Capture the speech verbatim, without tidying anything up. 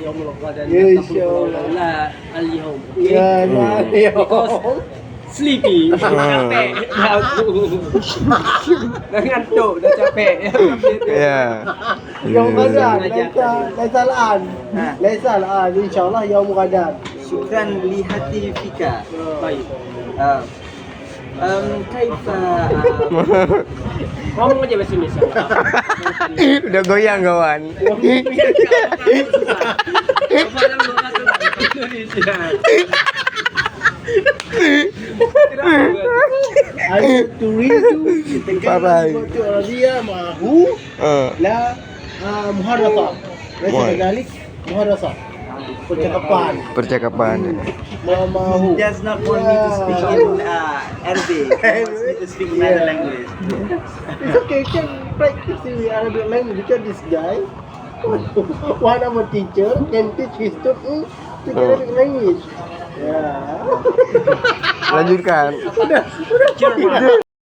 Insya Allah. Al-yawm. Ya, ya, ya. Because sleepy. Dah capek. Dah aku. Dah ngantuk, dah capek. Ya. Yaum Gadan, laisa, laisa al-an. Ha. Laisa al-an, insya Allah yaum Gadan. Syukran li hatifika. Baik. Ah. Em, kaifa, ah, ngomong aja bahasa Indonesia. Udah goyang, kawan. Coba dalam bahasa Indonesia. Ayo, to read you. Bye-bye. Baca Arabia ma'ahu. Ah. La, ah, muhadatsah. Laisa kadzalik, muhadatsah. Percakapan. Percakapan. Ma'ahu. He does not want me to speak in, uh, Arabic. He wants me to speak in another language. It's okay, you can practice in the Arabic language because this guy, one of our teacher, can teach his student to the Arabic language. Yeah. Lanjutkan. Udah, udah.